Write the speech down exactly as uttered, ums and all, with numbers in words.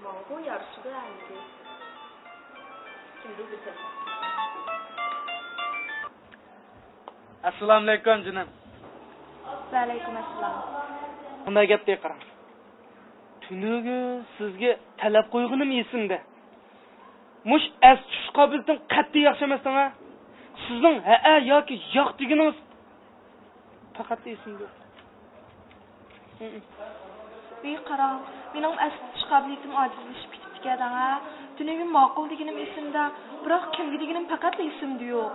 بۇ يارىشىدۇ ئەمدى. كىمدۇ بىلسەم. ئەسسالامۇئەلەيكۇم، جېنىم. ۋەئەلەيكۇم ئەسسالام. مۇنداق گەپتە قاراڭ. تۈنۈگۈن سىزگە تەلەپ قويغىنىم ئېسىمدە. مۇش ئەستە تۇتۇش قابىلىيىتىڭ قەتئىي ياخشى ئەمەستىڭ ھە. سىزنىڭ ھەئە ياكى ياق دېگىنىڭىز پەقەت ئېسىمدە يوق. ۋىي، قاراڭ، مېنىڭ ئەستە تۇتۇش قابىلىيىتىم ئاجىزلىشىپ كېتىپتىكەن ھە. تۈنۈگۈن ماقۇل دېگىنىم ئېسىمدە، بىراق كىمگە دېگىنىم پەقەتلا ئېسىمدە يوق.